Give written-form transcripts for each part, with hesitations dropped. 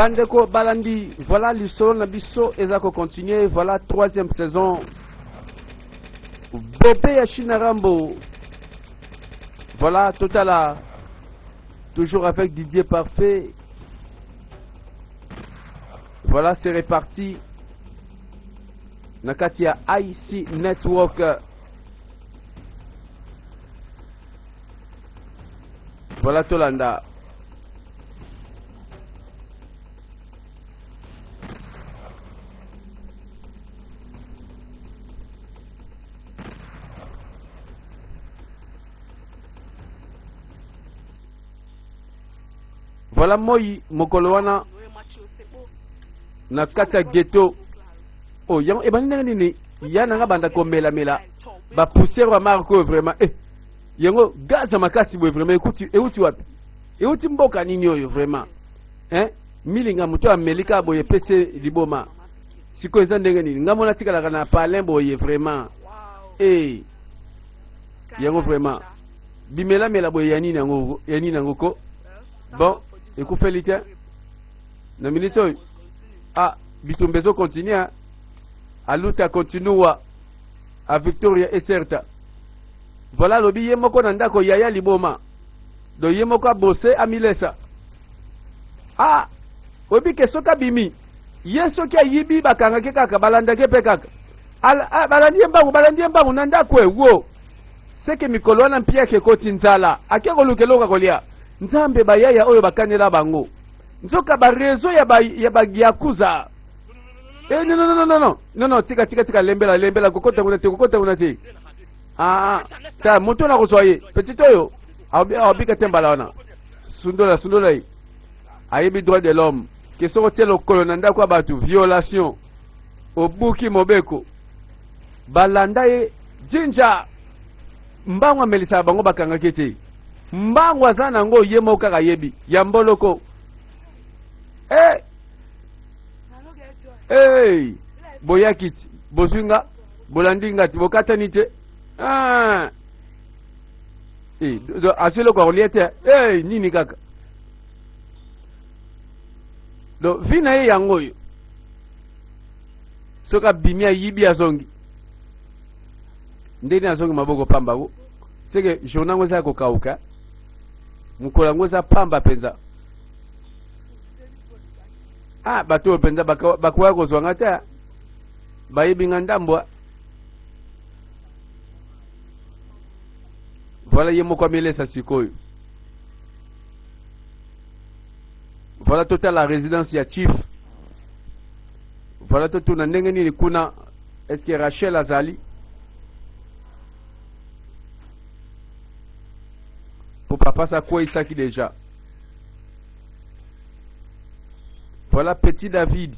Bandeko balandi, voilà lisolo na biso eza ko continuer, voilà troisième saison. Bebe ya China Rambo. Voilà, totala toujours avec Didier Parfait. Voilà, c'est reparti. Na kati ya IC Network. Voilà tolanda. Voilà moi mokolo wana na kati ya ghetto. Oh, yango ebandi ndenge nini? Ya nanga banda komelamela ba poussière ya marque oyo vraiment eh yango gaz ya makasi boye vraiment ekuti euti wapi? Euti mboka nini oyo vraiment? Hein? Milinga moto ameli kaka boye epesi liboma. Sikoyo eza ndenge nini? Nga mona tikalaka na palin boye vraiment. Eh yango vraiment bimelamela boye ya nini yango ya nini yango ko? Bon, ekufeli te na minute oyo. Ah, bitumba ezo continuer. Aluta continua a victoria est certa. Voilà alobi ye moko na ndako yaya liboma. Donc ye moko abose amilesa. Ah, oyebi ke soki abimi ye soki ayibi bakangaki kaka balandaki mpe kaka ah, balandi ye mbangu balandi ye mbangu na ndako e wo seke mikolo wana mpiaka ekoti nzala ake koluka eloko ya kolia nzambe bayaya oyo bakanela bango nzoka bareseau ya ba, ya ba yakuza eh, non, non, non, non, non, non, non, tika tika tika lembela lembela kokota kuna te kokota kuna te ah, ta moto na kozwa ye petit oyo abika te mbala wana sundola sundola ye ayebi droit de l'homme ke soki otie lokolo na ndako ya bato violation obuki mobeko balanda ye jinja mbango amelisaka bango bakangaki te mbango aza na yango ye moko kaka ayebi ya mboloko eh! Hey! Boyaki ti bozwi nga bolandi nga ti bokatani te ah! Eh, azwi eloko ya kolia te hey, nini kaka donc vi na ye yango oyo soki abimi ayibi azongi ndeni azongi maboko pamba ko seke journée yango eza ya kokauka mokolo yango eza pamba mpenza ah bato oyo mpenza bakoya kozwa nga te bayebi nga ndambwa voilà ye moko amelesa sikoyo voilà totala résidence ya chief voilà totuna ndenge nini kuna est ce que rachel azali po papa sakweyisaki déjà Voilà petit David.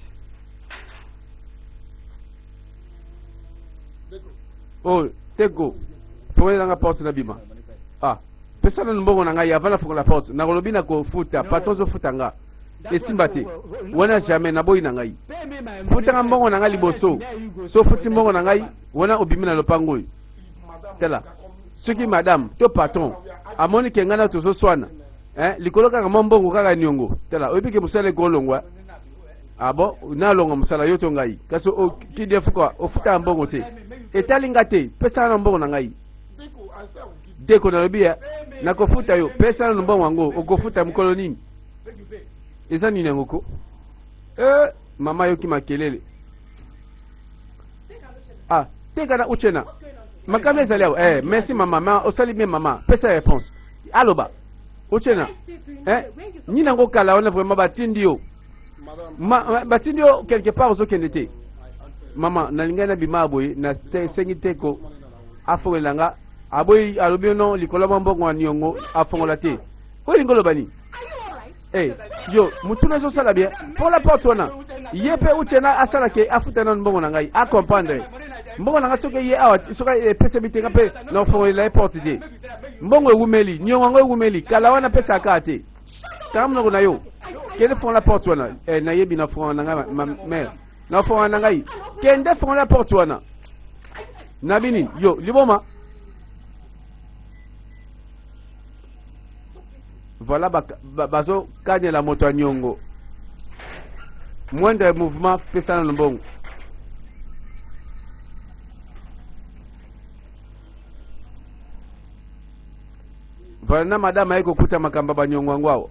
Oh, Tego. Fongolela nga porte na bima. Ah, pesa nanu mbongo na ngai avant na fongola porte. Nakolobi na kofuta, patron ozofuta nga. Esimba te. Wana jamais naboyi na ngai. Futa nga mbongo na ngai liboso. So futi mbongo na ngai, wana obimi na lopango oyo. Tala. Soki madame to patron amoni ke ngai na tozoswana Eh, likolo kaka mwa mbongo kaka niongo. Tala, oyebi ke mosala ekolongwa. Ah bon, nalongwa mosala yo to ngai. Kasi kidefuka ofuta mbongo te. Etali nga te, pesa na mbongo na ngai. Deko nalobi ya nakofuta yo, pesa na mbongo yango, okofuta mokolo nini? Eza nini yango ko? Eh, mama yoki makelele. Ah, teka na uchena. Makambo ezali awa. Eh, merci mama, ma osali bien mama. Pesa réponse. Aloba. Uchena. Eh, nini yango kala wana vraiment batindi yo. Ma, batindi yo quelque part ozokende te. Mama, nalingai na bima boye, na te, sengi te ko afongolela nga. Aboyi alobi non likolo mwa mbongo ya niongo afongola te. Oyo elingi oloba nini? Hey, eh, yo mutuna ezosala bien mpo la porte wana ye mpe uchena asala ke afuta nanu mbongo na ngai acomprendre mbongo na ngai soki ye awa soki epesami te nga mpe nakofongolela ye porte te mbongo ewumeli niongo yango ewumeli kala wana apesaka te kanga monoko na yo kende fongola porte wana eh, nayebi na fongola na ngai ma mare na fongola na ngai kende fongola porte wana na bini yo liboma Voilà ba, ba, bazo kanela moto ya niongo. Moindre mouvement pesa nanu mbongo. Voilà na madame aye kokuta makambo ya banyongo yango awa.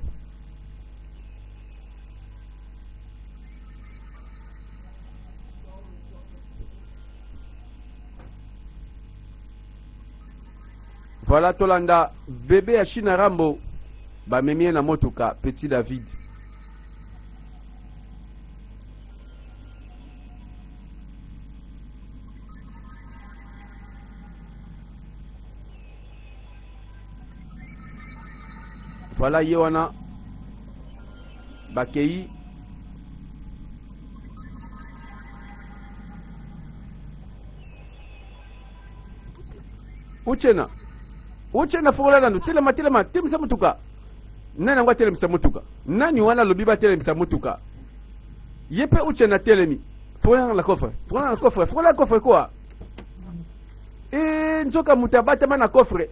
Voilà tolanda bebe ya China Rambo bamemi ye na motuka petit David. Voilà ye wana bakei Uchena Uchena fongola nanu telema telema telemisa motuka nani yango atelemisa motuka nani wana alobi batelemisa motuka ye mpe Uchena atelemi fongola na coffre fongola na coffre fongola na coffre kwa e nzoka moto abatama na coffre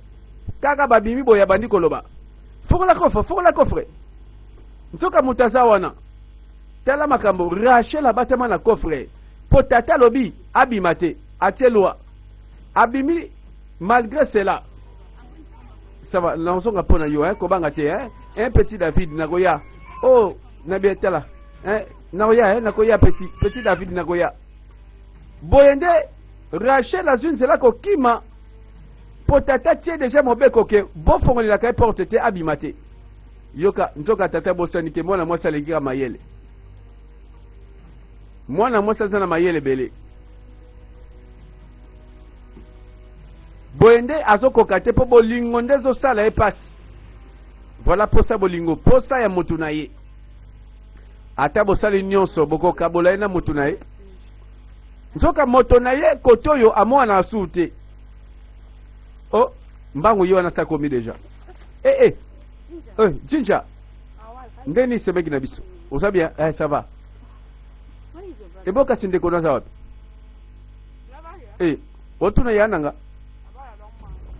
kaka babimi boye abandi koloba fongola coffre fongola coffre nzoka moto aza wana tala makambo Rachel abatama na coffre mpo tata alobi abima te atie loi abimi malgré cela ça va nazonga mpo na yo hein, kobanga te hein? un petit David nakoya oh nabi tala hein? nakoya hein? nakoya petit petit David nakoya boye nde Rachel azwi nzela kokima mpo tata tie deja mobeko ke bofongolelaka ye porte te abima te yoka nzoka tata bosani ke mwana mwasi aleki kaka mayele mwana mwasi aza na mayele ebele boye nde azokoka te mpo bolingo nde ezosala ye mpasi voilà posa bolingo posa ya motu na ye ata bosali nyonso bokokabola ye na motu na ye nzoka moto na ye kote oyo amwana asuu te o oh, mbangu ye wana sakomi deja eh, eh. Eh, jinja nde nini semeki na biso oza bien eh, ça va ebo kasi ndeko naza wapi eh, otuna ya nanga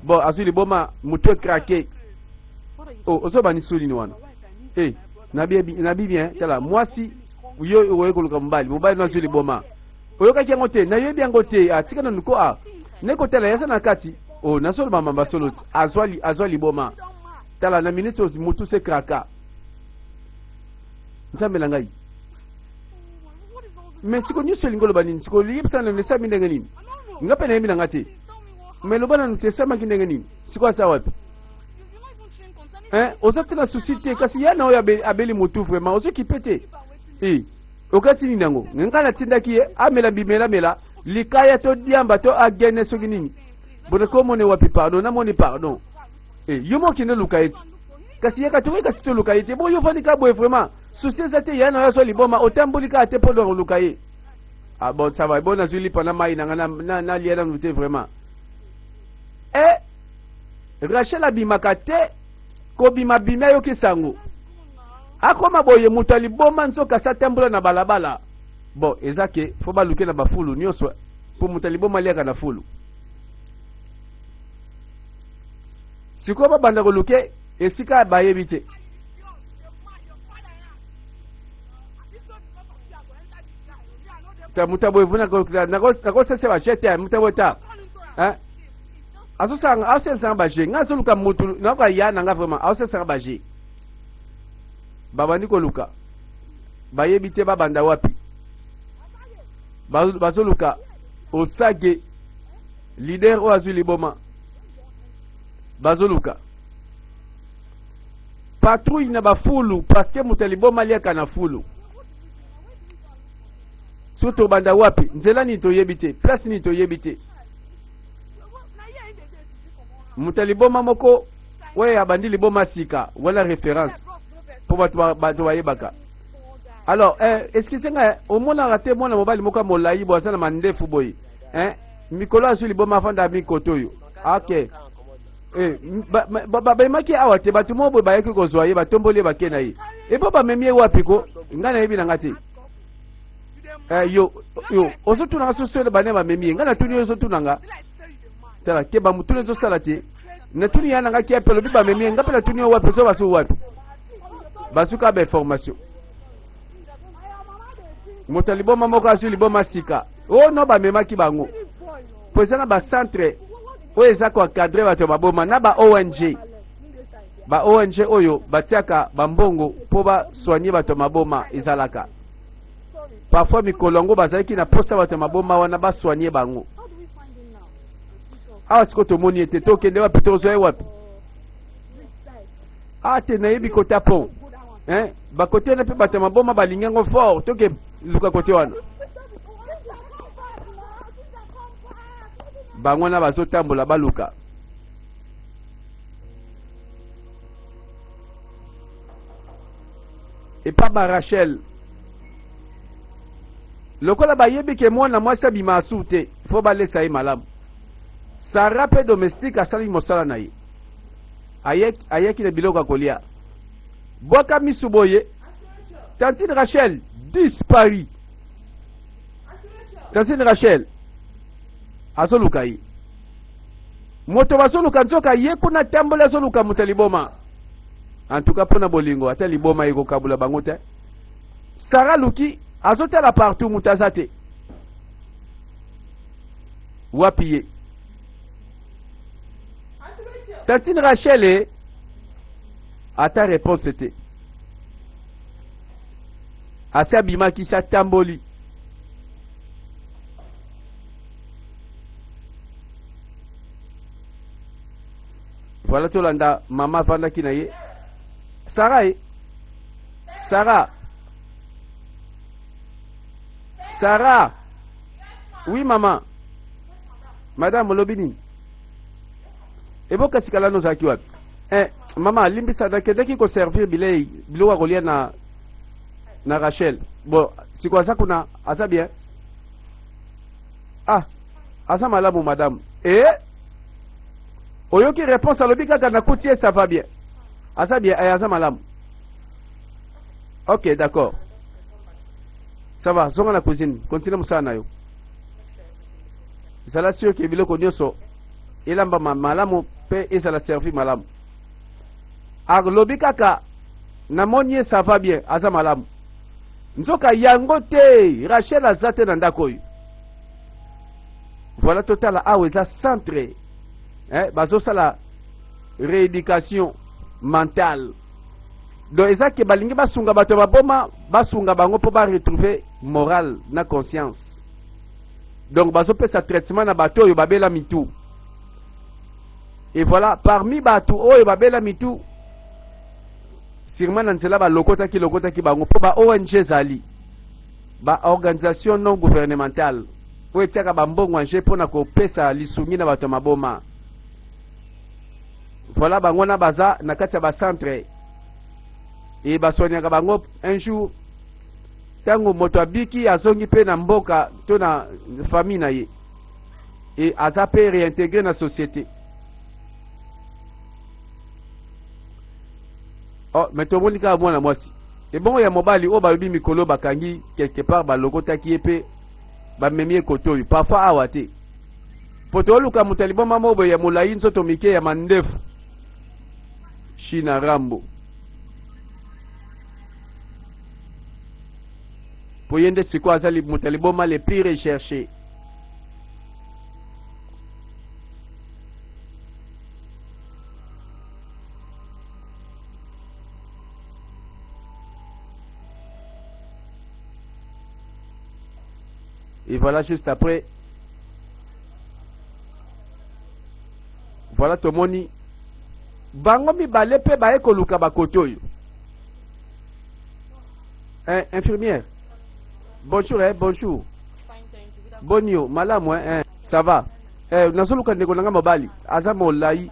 bon azwi liboma motu ekrake oh, ozoba nisu nini wana eh, nabi bien tala mwasi yo okoki koluka mobali mobali no azwi liboma oyokaki yango te nayebi yango te atika ah, nanu ko a ah. nekotala yaza na kati o oh, nazoloba mamba solo ti azwa liboma tala na minute oyo mutu se kraka nzambe na ngai me siko nyonso elingi oloba nini siko liyebisa nanu esami ndenge nini nga mpe nayebi na nga te me loba nanu te esamaki ndenge nini siko aza wapi eh, oza te na susi te kasi ya na oyo abeli motu vraiment ozokipe te e okati nini yango ngai natindaki ye amela bimelamela likaya to diamba to agene soki nini bone komone wapi pardon namoni pardon Eh, yo moko kende luka ye ti kasi yaka tokoki kasi toluka ye te bo yo ofandi kaka boye vraiment susi eza te ya na yo azwa liboma otamboli kaka te mpo koluka ye ah bon ça va bon nazwi lipa na mai na nga nalia nanu te vraiment e rachel abimaka te kobima bimi ayoki sango akoma boye moto ya liboma nzoka asi atambola na balabala bon eza ke fo baluke na bafulu nyonso mpo moto ya liboma aliaka na fulu sikoyo babanda koluke esika bayebi te ta moto ya boye nakosesa baje te moto ya boye ta azosanga aosalisanga baje ngai azoluka motu nakoka ya na ngai vraiment aosalisanga baje babandi koluka bayebi te babanda wapi bazoluka osage Leader oyo azwi liboma bazoluka patrouille na bafulu parce que moto ya liboma aliaka na fulu soki tobanda wapi nzela nini toyebi te place nini toyebi te moto ya liboma moko oyo abandi liboma sika wana référence mpo bato bato bayebaka alors eh, excuse ngai omonaka te mwana mobali moko ya molai boye aza na mandefu boye eh, mikolo azwi liboma afanda mikoto oyo ok eh, babemaki awa te bato moko boye bayaki kozwa ye batomboli ye bake na ye epo bamemi ye wapi ko ngai nayebi na ngai te eh, yo yo ozotuna nga soso bane bamemi ye ngai natuni yo ozotuna nga tala ke bamutuna ezosala te natuni ya na ngai kiape alobi bamemi ye ngai mpe natuni yo wapi ozo basu wapi basuka bainformation. Moto ya liboma moko azwi liboma sika. Oh no, bamemaki bango mpo eza na bacentre oyo eza koencadre bato ya maboma na ba ONG, ba ONG oyo batiaka bambongo mpo basoigne bato ya maboma. Ezalaka parfois mikolo yango bazalaki na posa bato ya maboma wana basoigne bango. Awa sikoyo tomoni ete tokende wapi, tozwa ye wapi? Ah te, nayebi kota pont hein, bakote wana mpe bato ya maboma balingi yango fort, toke luka kote wana. Bango wana bazotambola baluka. Epa ba Rachel, lokola bayebi ke mwana mwasi abima asu te, fo balesa ye malamu. Sara mpe domestique asali mosala na ye, ayaki na biloko ya kolia. Bwaka misu boye, tantine Rachel disparu. Tantine Rachel azoluka ye, moto bazoluka nzoka ye kuna tamboli azoluka moto ya liboma. En tout cas mpo na bolingo, ata liboma ekokabula bango te. Sara luki azotala partout, moto aza te. Wapi ye tantine Rachel? E ata réponse te. Asi abimaki, si atamboli. Voilà, tolanda mama avandaki na ye. Sara e Sara, Sara. Oui mama. Madame, olobi nini? Eboka sikala nozalaki wapi? Eh, mama, limbisa, nakendaki koservir bilei, biloko ya kolia na Rachel. Bon, siko aza kuna, aza bien? Ah, aza malamu madame. Eh, oyoki réponse? Alobi kaka nakuti ye, ça va bien, aza bien. Eh, aza malamu. Ok, d'accord, ça va. Zonga na cuisine, continue mosala na yo. Zala sûr ke biloko nyonso elambama malamu mpe ezala servi malamu. Alobi kaka namoni ye, ça va bien, aza malamu. Nzoka yango te, Rachel aza te na ndako oyo. Voilà, totala awa eza centre, eh, bazosala rééducation mentale. Donc eza ke balingi basunga bato ya baboma, basunga bango mpo baretrouver morale na conscience. Donc bazopesa traitement na bato oyo babela mitu. Et voilà, parmi bato oyo babela mitu, sûrement na nzela balokotaki lokotaki bango, mpo ba ONG ezali baorganisation non gouvernementale oyo etiaka bambongo anje mpona kopesa lisungi na bato ya maboma. Voilà, bango wana baza na kati ya bacentre e basoignaka bango. Un jour ntango moto abiki, azongi mpe na mboka to na famille na ye e aza mpe réintégré na société. Oh, mais tomoni kaka mwana mwasi. Ebongo ya mobali oyo balobi mikolo bakangi quelque part, balokotaki ye mpe bamemi ye kote oyo, parfois awa te, po toluka moto ya liboma moko boye ya molai, nzoto mike, ya mandefu, Shina Rambo, po ye nde sikoyo aza moto ya liboma le plus recherché. Et voilà, juste après, voilà, tomoni bango mibale mpe baye koluka bakote oyo. Eh, infirmière, bonjour. Eh, bonjour. Fine, thank you. Good Boni yo? Malamu. Eh, eh, ça va. Eh, nazoluka ndeko na nga mobali, aza molai,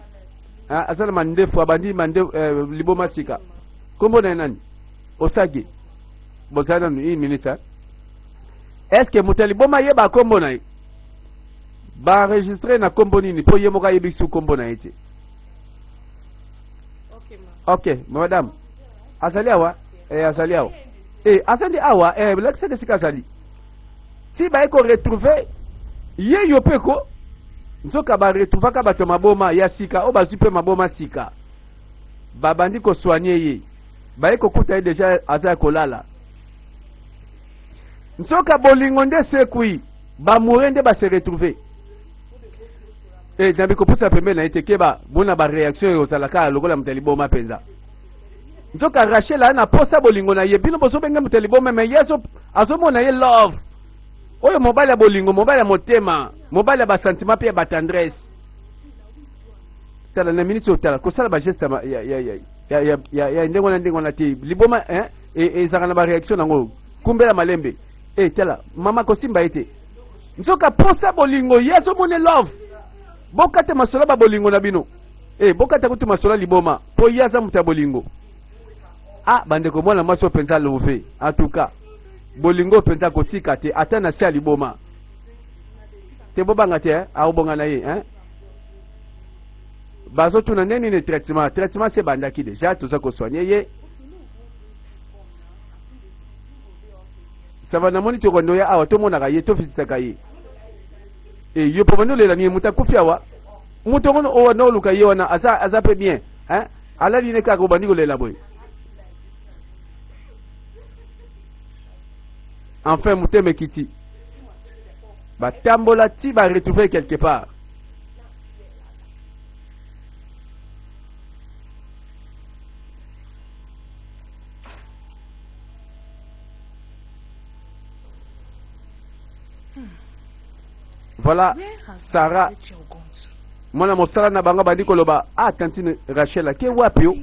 eh, aza na mandefu, abandi mandefu, eh, liboma sika. Kombo na ye nani? Osage bozala nanu une minute, hein? Est ce que moto ya liboma ayeba kombo na ye? Baenregistre na kombo nini? Mpo ye moko ayebi su kombo na ye te. Okay, ma. Ok madame, azali awa. Eh, azali awa. Eh, azali awa. Eh, lakisaka esika azali. Ti baye koretrouve ye, yo mpe ko nzoka baretrouvaka bato ya maboma ya sika oyo bazwi mpe maboma sika, babandi kosoigne ye, baye kokuta ye deja aza ya kolala. Nzoka bolingo nde esekwi, ba amoureux nde ba se retrouver. Eh, Nzambe kopusa pembeni na ye te, keba bona ba reaction ekozala kaka lokola moto ya liboma mpenza. Nzoka Rachel aza na posa bolingo na ye, bino bozobenga moto ya liboma, mais ye azomona ye love. Oyo mobali ya bolingo, mobali ya motema, mobali ya ba sentiment mpe ya ba tendresse. Tala na minute oyo, tala kosala ba geste ya, ya, ya, ya, ya, ya, ya ndenge wana ndenge wana te. Liboma hein, ezalaka na ba reaction nango. Kumbela malembe. Eh, tala mama kosimba ye te. Nzoka posa bolingo ye azomona love. Bokata masolo ba bolingo na bino. Eh, bokata kutu masolo liboma po ye aza moto ya bolingo. Ah, bandeko mwana mwasi oyo mpenza love. En tout cas, bolingo mpenza kotika te ata na se ya liboma. Te bobanga te, eh? Akobonga na ye, hein? Bazotuna nde nini traitement? Traitement se bandaki deja, toza kosoigne ye. Sava namoni tokondoya awa tomonaka ye tovisitaka ye. E yo mpo bandi olela nini moto akufi awa moto yango oyo wana oluka ye wana aza aza mpe bien hein? Alali ne kaka obandi kolela boye. Enfin motema ekiti batambola ti ba retrouver quelque part. Voilà Sarah mwana mosala na bango abandi koloba ah tantine Rachel ake wapi yo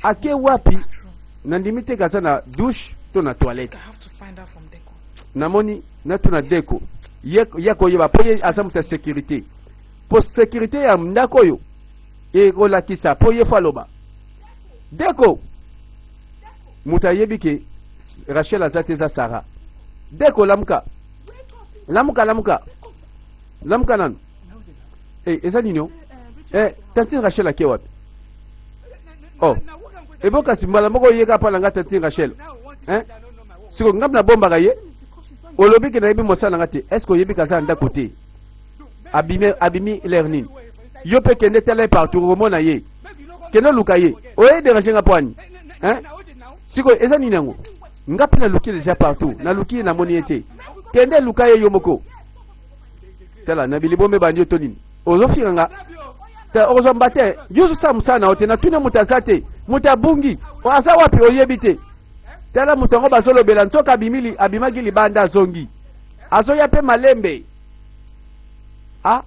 ake wapi nandimi te kaza na douche to na toilette namoni natuna deko ye ye koyeba mpo ye aza moto ya sécurité mpo sécurité ya ndako oyo ekolakisa mpo ye fo aloba deko moto ayebi ke Rachel aza te eza Sarah deko lamuka lamuka lamuka lamuka nanu eh, eza nini o eh, tantine Rachel ake wapi oh ebo kasi mbala moko oyeka mpa na nga tantine Rachel hein siko ngambi nabombaka ye olobi ke nayebi mosala na nga te est ce que oyebi kaza na ndako te abimi abimi l'air nini yo mpe kende tala ye partout okomona ye kende oluka ye oye déranger nga mpo ani hein sikoyo eza nini yango nga mpe naluki deja partout naluki ye namoni ye te kende luka ye yo moko tala na bilibombe ebandi yo to nini ozofinga nga okozwa mbate yo ozosala mosala na yo te natuni moto aza te moto abungi aza wapi oyebi te tala moto yango bazolobela nzoka abimi abimaki libanda azongi azoya mpe malembe ah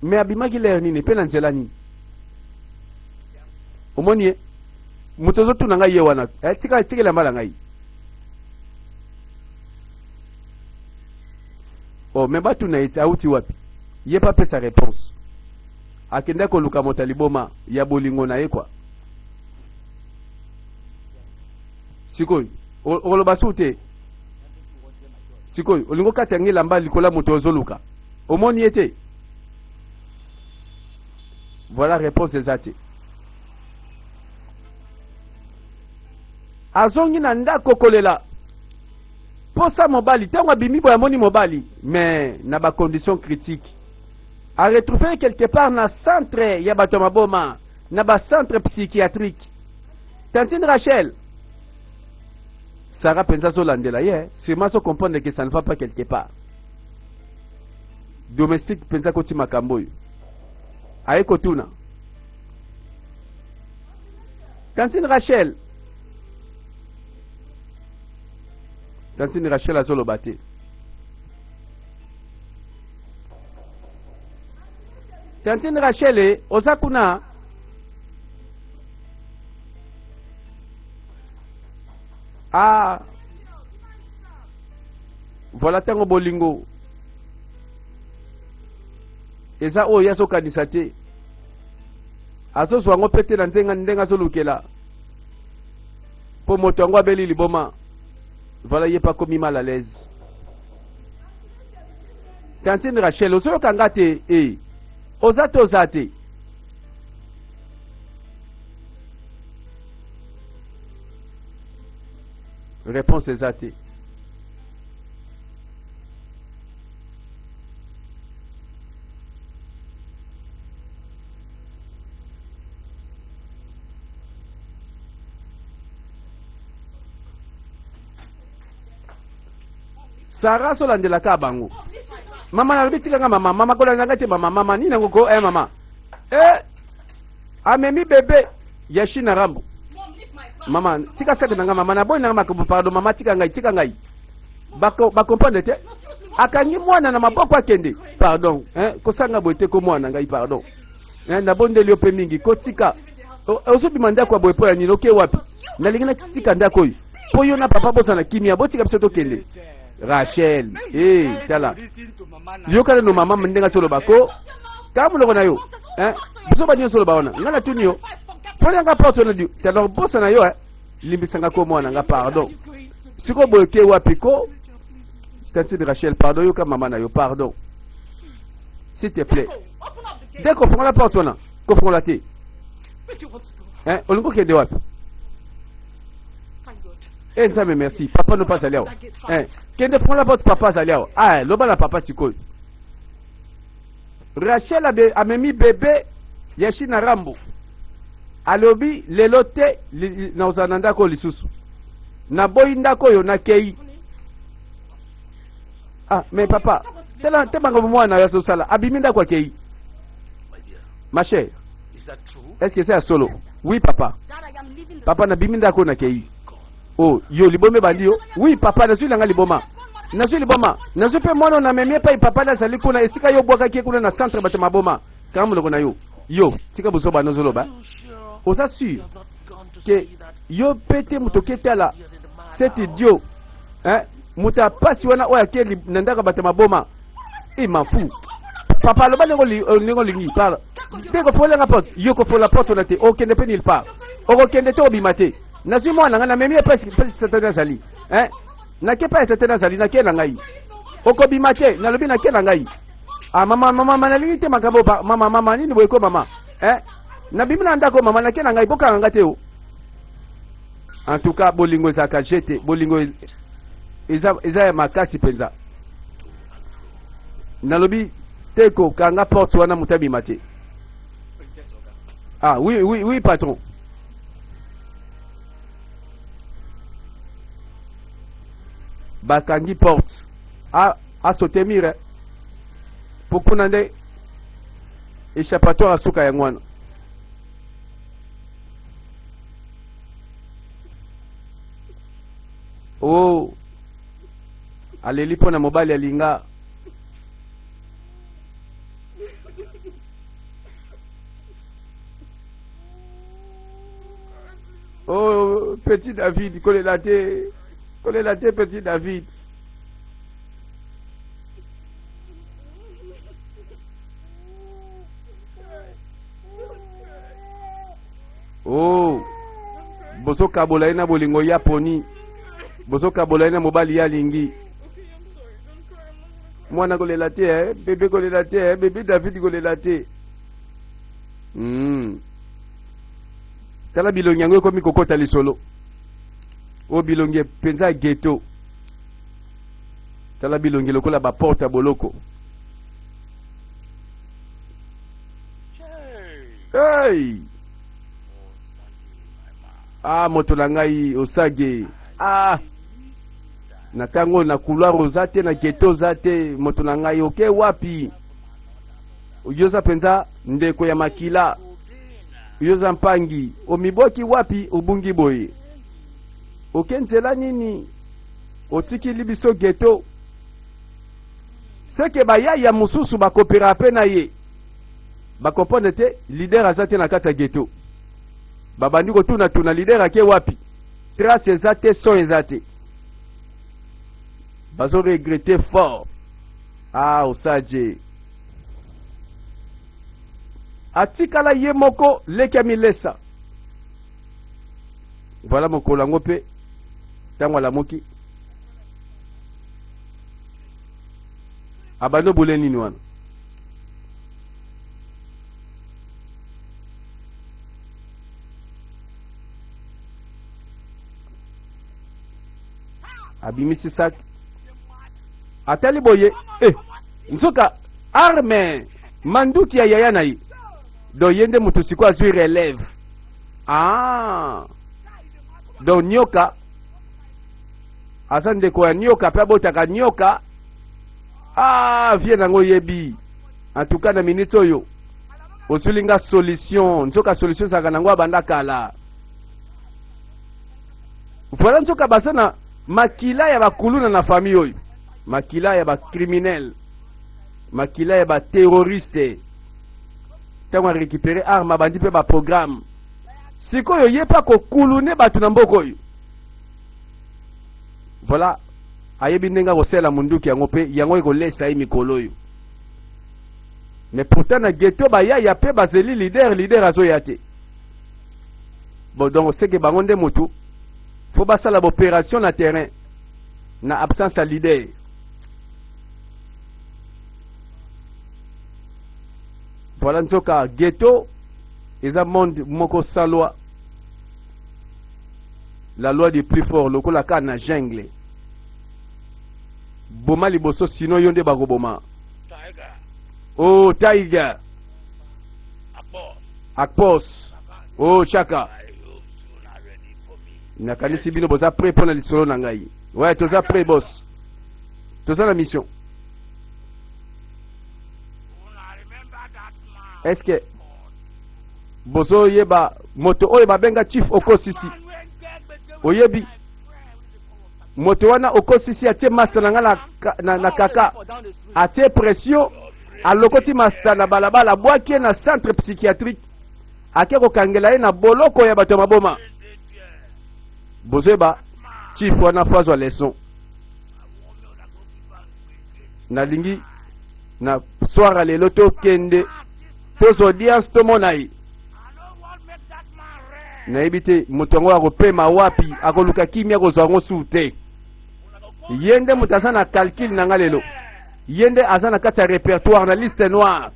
me abimaki lere nini mpe na nzela nini omoni ye moto ozotuna ngai ye wana eh, tika tikela mbala ngai oh me batuna ye ti auti wapi ye mpe apesa réponse akende koluka moto ya liboma ya bolingo na ye kwa sikoyo okoloba su te sikoyo olingi okata yango elamba likolo ya moto ozoluka omoni ye te voilà réponse eza te azongi na ndako kolela posa mobali ntango abimi boye amoni mobali mais na bacondition critique aretrouve quelque part na centre ya bato ya maboma na bacentre psychiatrique tantine Rachel Sarah mpenza azolandela ye sûrement azo comprendre que ça ne va pas quelque part domestique mpenza akoti makambo oyo aye kotuna tantine Rachel tantine Rachel azoloba te tantine Rachel eh, oza kuna ah voilà ntango bolingo eza oyo ye azokanisa te azozwa yango mpe te na ndenge ndenge azolukela mpo moto yango abeli liboma voilà ye mpe akomi mal à l'aise tantine Rachel ozoyoka nga te e oza te oza te réponse eza te Sarah azolandela kaka bango. Mama nalobi tika nga mama, mama kolanda nga te mama, mama nini yango ko eh mama. Eh amemi bebe ya China Rambo. Mama tika saki na nga mama, naboyi na nga makambo pardon mama tika ngai, tika ngai. Bako ba comprendre te. Akangi mwana na maboko akende. Pardon, eh kosanga boye te ko mwana ngai pardon. Eh nabondeli yo pe mingi kotika. Ozobima ndako ya boye mpo ya nini? Oke wapi? Nalingi natika ndako oyo mpo yo na papa bozala na kimia, botika biso tokende. Rachel, eh tala. Yoka nano mama ndenge azoloba ko. Kaka monoko na yo. Eh, biso ba nyonso oloba wana. Nga natuni yo. Mpo na nga porte wana di. Tala bosa na yo eh. Limbisa nga ko mwana nga pardon. Siko boye ke wapi ko? Tantine Rachel, pardon yoka mama na yo, pardon. S'il te plaît. Dès kofongola porte wana, kofongola te. Eh, olingi okende wapi? Eh Nzambe merci, papa no azali awa. Eh, kende fongola porte papa azali awa. Ah, loba na papa sikoyo. Rachel abe, amemi bebe ya Shina Rambo. Alobi lelo te nakozala na ndako oyo lisusu. Naboyi ndako oyo nakei. Ah, mais papa, tala te makambo mwana yo azosala, abimi ndako akei. Ma chère, est-ce que c'est ya solo? Oui papa. Papa nabimi ndako oyo nakei. Oh, yo liboma ebandi yo? Oui papa, nazwi nanga liboma. Nazwi liboma. Nazwi mpe mwana oyo namemi epai papa nazali kuna esika yo obwakaki ye kuna na centre bato maboma. Kanga monoko na yo. Yo, tika buzoba nozoloba. Oza sûr ke yo mpe te moto oketala cet idiot hein? Moto ya pasi wana oyo ake na ndako ya bato ya maboma. Eh, m'en fous. Papa aloba ndenge euh, olingi parle. Te kofola nga porte, yo kofola porte wana te, okende mpe nulle part. Okokende te obima te. Nazwi mwana ngai namemi epai tata nazali. Hein? Nake epai tata nazali, nake na ngai. Okobima te, nalobi nake na ngai. Ah mama mama mama nalingi te makambo ba mama mama nini boye ko mama. Hein? Nabimi na ndako mama nake na ngai bokanga nga te o. En tout cas bolingo ezalaka je te, bolingo eza eza ya makasi mpenza. Nalobi te kokanga porte wana moto abima te. Ah oui oui oui patron. Bakangi porte. Ah asote mire. Po kuna nde échappatoire asuka yango wana. Oh aleli mpo na mobali alinga. Oh petit David kolela te kolela te petit David. Oh bozokabola ye na bolingo ya poni bozokabola ye na mobali ye alingi mwana kolela te eh? bebe kolela te eh? bebe David kolela te mm. Tala bilongi yango ekomi kokota lisolo oyo bilongi mpenza ya ghetto tala bilongi lokola baporte ya boloko hey! Ah moto na ngai osage ah na ntango na couloir oza te na ghetto oza te moto na ngai oke wapi yo oza mpenza ndeko ya makila yo oza mpangi omibwaki wapi obungi boye oke nzela nini otikili biso ghetto seke bayaya mosusu bakopera mpe na ye bakomprendre te leader aza te na kati ya ghetto babandi kotunatuna leader ake wapi trace eza te son eza te bazo regretter fort ah osaje atikala ye moko leki ya milesa voilà mokolo yango mpe ntango alamuki abandi obule nini wana abimisi sac atali boye eh, nzoka arme manduki ya yaya na ye donc ye nde moto sikoyo azwi relève ah donc nyoka. Aza ndeko ya nioka pe abotaka nioka. Ah, vie nango oyebi. En tout cas na minute oyo osuli nga solution. Nzoka solution ezalaka nango abanda kala. Voilà nzoka baza na makila ya bakuluna na famille oyo. Makila ya ba criminels. Makila ya ba terroristes. Tango a récupérer arme abandi pe ba programme. Sikoyo ye pe akokulune bato na mboka oyo. Voilà, ayebi ndenge akosala munduki yango pe yango ekolesa ye mikolo oyo. Mais pourtant na ghetto bayaya pe bazeli leader, leader azoya te. Bon donc c'est que bango nde mutu faut basala opération na terrain na absence ya leader. Voilà nzoka ghetto eza monde moko sans loi. La loi du plus fort lokola kaka na jungle. Boma liboso sinon yo nde bakoboma. Tiger. Oh Tiger. Akpos. Akpos. Oh Chaka. Nakanisi bino boza prêt mpo na lisolo na ngai. Ouais, toza prêt boss. Toza na mission. Est-ce que bozoyeba moto oyo babenga chief okosisi? Oyebi moto wana okosisi atie masta na nga na, na, na kaka atie pression alokoti masta na balabala abwaki ye na centre psychiatrique ake kokangela ye na boloko ya bato ya maboma. Bozoyeba chief wana fo azwa leçon. Nalingi na soir ya lelo tokende tozwa audience tomona ye. Nayebi te moto yango akopema wapi, akoluka kimia akozwa yango su te. Ye nde moto aza na calcul na nga lelo, ye nde aza na kati ya répertoire na liste noire,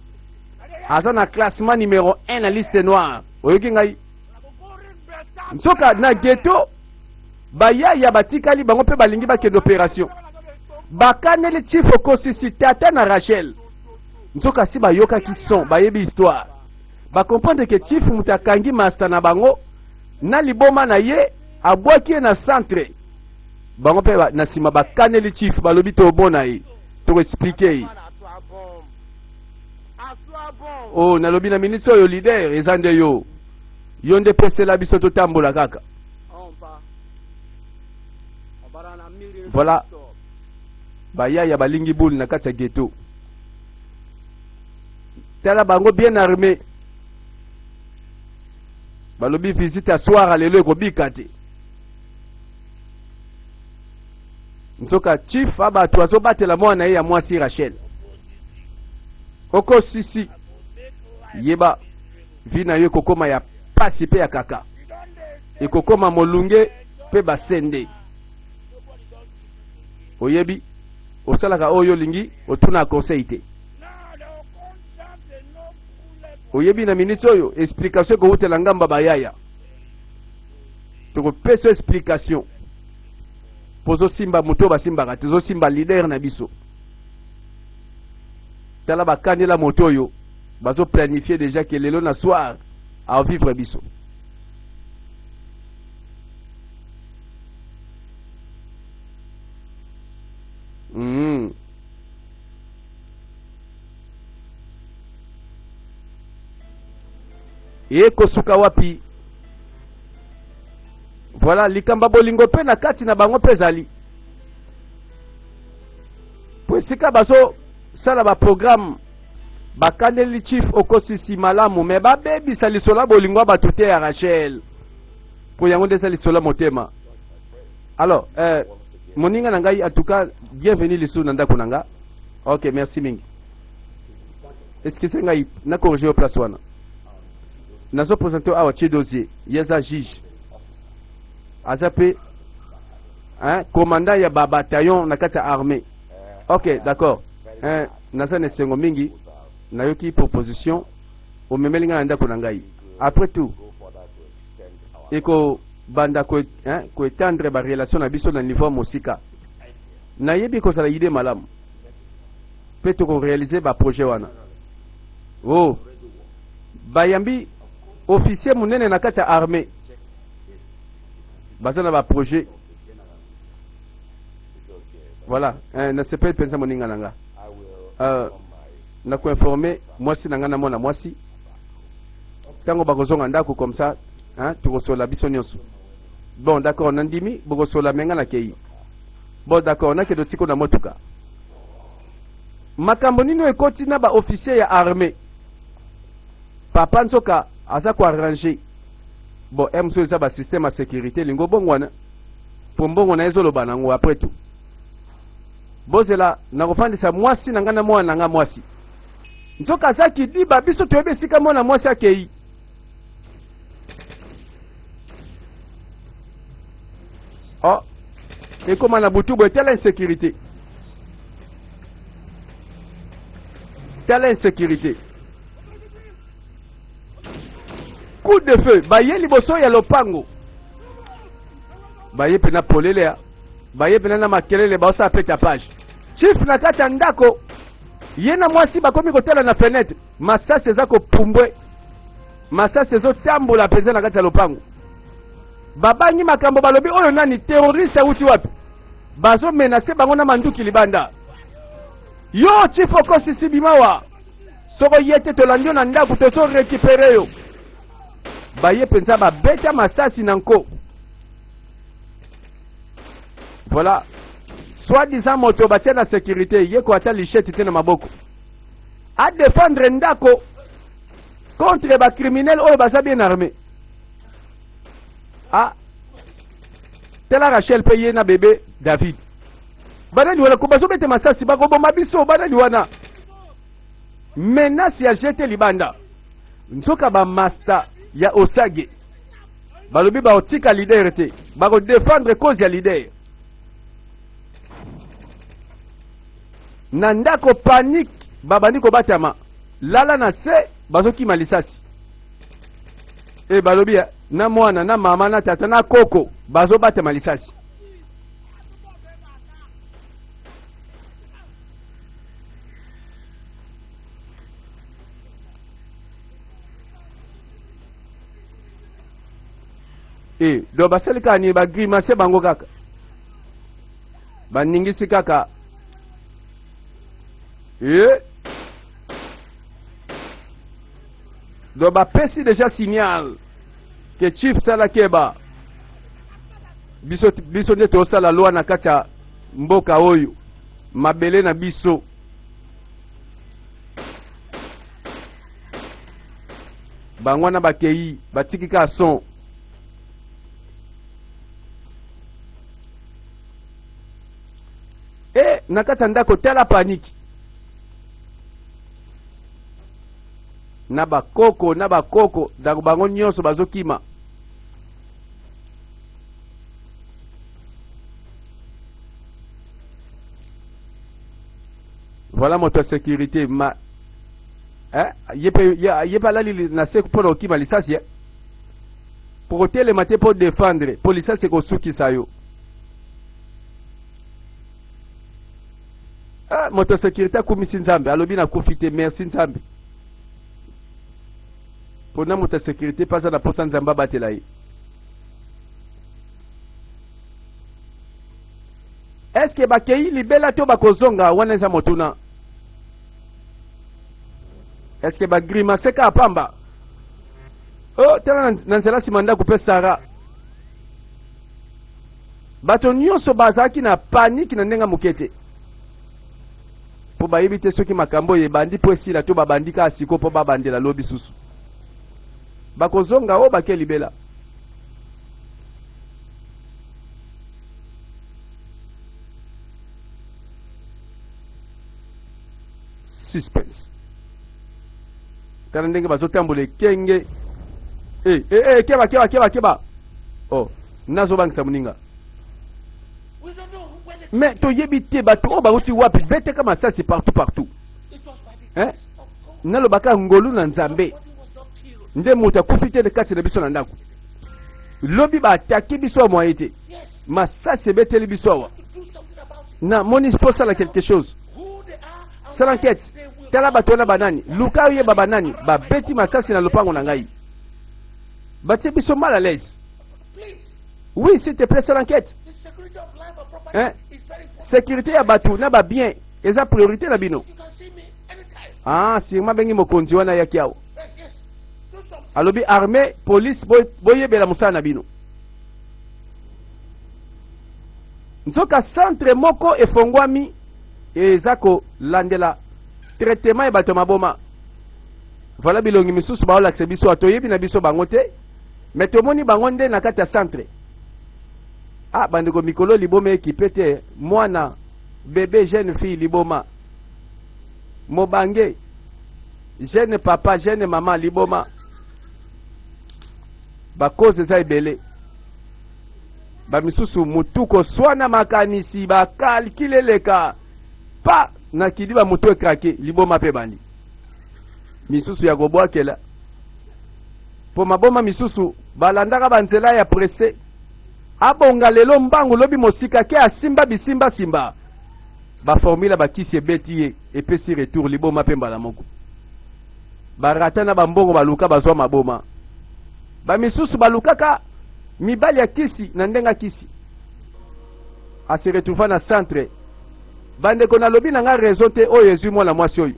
aza na classement numéro 1 na liste noire. Oyoki ngai? Nzoka na ghetto bayaya batikali bango mpe balingi bakende operation, bakaneli chief okosisi tata na Rachel. Nzoka si bayokaki son, bayebi histoire, ba comprendre que chief moto akangi master na bango na liboma na ye, abwaki ye na centre. Bango mpe na nsima bakaneli chief, balobi tobona ye, tokoexplike ye. Oh, nalobi na minute oyo leader eza nde yo, yo nde pesela biso totambola kaka. Voilà, bayaya balingi boule na kati ya ghetto. Tala bango bien armé, balobi visite ya soir lelo ekobika te. Nzoka chief abato azobatela mwana ye ya mwasi Rachel. Okosisi yeba vi na yo ekokoma ya pasi pe ya kaka, ekokoma molunge pe basende. Oyebi osalaka oyo olingi, otuna conseil te. Oyebi na minute oyo explication ekowutela ngamba bayaya, tokopesa explication po ozosimba moto oyo basimbaka te, ozosimba leader na biso. Tala bakanela moto oyo bazo planifier déjà que lelo na soir a vivre biso. Ekosuka wapi? Voilà likambo bolingo pe na kati na bango pe ezali. Po esika bazo sala ba programme bakaneli chief okosisi malamu mais babebisa lisolo ya bolingo ya bato te ya Rachel. Po yango nde eza lisolo ya motema. Alors, moninga na ngai en tout cas bienvenue lisusu na ndako na nga. Ok, merci mingi. Excusez ngai na corriger yo place wana. Nazo présenter awa Chiedozie, ye aza juge. Aza pe hein, commandant ya ba bataillon na kati ya armée. Ok, d'accord. Hein, naza na esengo mingi nayoki proposition omemeli ngai na ndako na ngai. Après tout, eko banda ko, hein, ko étendre ba relation na biso na niveau ya mosika. Nayebi kozala idée malamu. Pe toko réaliser ba projet wana. Oh, bayambi officier munene na kati ya armée. Baza na ba projet. Voilà, eh, nasepeli mpenza moninga na nga. Uh, nakoinforme mwasi na nga na mwana mwasi ntango bakozonga ndako comme ça, hein, tokosola biso nyonso. Bon, d'accord, nandimi bokosola me nga nakei. Bon, d'accord, nakende otiko na motuka. Makambo nini oyo ekoti na ba officier ya armée? Papa nzoka aza ko arranger. Bon, eh, mosusu eza ba système ya sécurité elingi obongwana mpo mbongo na ye ezoloba nango après tout. Bozela nakofandisa mwasi na ngai na mwana na ngai mwasi. Nzoka aza kidiba, biso toyebi esika mwana mwasi akei. Oh, ekoma na butu boye, tala insécurité. Tala insécurité. Coup de feu, baye liboso ya lopango. Baye pena polele ya. Baye pena na makelele baosala pe tapage. Chief na kati ya ndako, ye na mwasi bakomi kotala na fenêtre. Masasi eza kopumbwe. Masasi ezotambola mpenza na kati ya lopango. Babangi makambo, balobi oyo nani terroriste awuti wapi? Bazo menacer bango na manduki libanda. Yo chief okosisi bimawa. Soko ye te tolandi yo na ndako tozo récupérer yo. Baye mpenza babeta masasi na nko. Voilà. Soi-disant moto batia na sécurité, ye ko ata lichette te na maboko. A défendre ndako contre ba criminels oyo baza bien armé. Ah. Tala Rachel pe ye na bébé David. Banani wana ko bazobeta masasi bakoboma biso banani wana. Menace ya jete libanda. Nzoka ba masta ya Osage balobi bakotika leader te, bako défendre cause ya leader. Na ndako panique, babandi kobatama lala na se, bazokima lisasi. E balobi na mwana na mama na tata na koko bazobatama lisasi. E donc basali kaka nini? Bagrimace bango kaka, baningisi kaka e donc bapesi déjà signal ke chief sala keba, biso, biso nde tosala loi na kati ya mboka oyo, mabele na biso. Bango wana bakei batiki kaka son. E na kati ya ndako tala paniki na bakoko na bakoko ndako bango nyonso bazokima. Voilà moto ya sécurité ma eh, ye pe ye pe alali na se mpo na kokima lisasi eh? Po kotelema te mpo defendre mpo lisasi ekosukisa yo. Ah, moto ya sécurité akumisi Nzambe, alobi nakufi te, merci Nzambe. Mpo na moto ya sécurité mpe aza na mposa Nzambe abatela ye. Est-ce que bakei libela to bakozonga? Wana eza motuna. Est-ce que bagrimace kaka pamba? Oh, tala na nzela nsima ndako mpe Sara. Bato nyonso bazalaki na paniki na ndenge moke te, mpo bayebi te soki makambo oyo ebandi mpo esila to babandi kaka siko mpo babandela lobi susu. Bakozonga oyo bake libela. Suspense. Tala ndenge bazotambola ekenge. Eh, eh, eh, keba, keba, keba, keba. Oh, nazobangisa moninga. Mais toyebi te bato oyo bauti wapi, beteka masasi partout partout. Hein? Nalobaka ngolu na Nzambe nde moto akufi te kati na biso na ndako. Lobi baatake biso ya moye te, masasi ebeteli biso awa. Namoni faut sala quelque chose, sala enquête, tala bato wana banani, luka oyeba banani babeti masasi na lopango na ngai, batie biso mal à l'aise. Oui, s'il te plaît, sala enquête. Hein? Sécurité ya bato na ba bien eza priorité na bino. Ah, sûrement bengi mokonzi wana ayaki awa. Alobi armée, police boyebela mosala na bino. Nzoka centre moko efongwami eza kolandela traitement ya bato ya maboma. Voilà bilongi misusu baolakisa biso, toyebi na biso bango te, mais tomoni bango nde na kati ya centre. Ah bandeko, mikolo liboma ekipe te, mwana bebe jeune fille liboma, mobange jeune papa jeune mama liboma, ba cause eza ebele. Bamisusu mutu koswana makanisi bacalculer eleka pa na kidi, bamutu ecraquer, liboma mpe bandi misusu ya kobwakela mpo maboma. Misusu balandaka banzela ya presse, abonga lelo mbangu, lobi mosika, ke asimba bisimbasimba, baformule bakisi ebeti ye, epesi retour liboma mpe mbala moko. Barata na bambongo baluka bazwa maboma. Bamisusu balukaka mibali ya kisi na ndenge kisi ase retrouva na centre. Bandeko, nalobi na nga raison te oyo ezwi mwana mwasi oyo,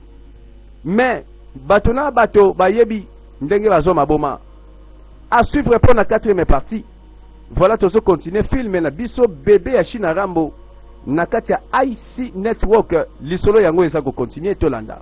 mais bato na bato bayebi ndenge bazwa maboma. À suivre mpo na quatrième partie. Voilà, tozo continuer film na biso Bebe ya China Rambo na kati ya IC Network. Lisolo yango eza kocontinuer, tolanda.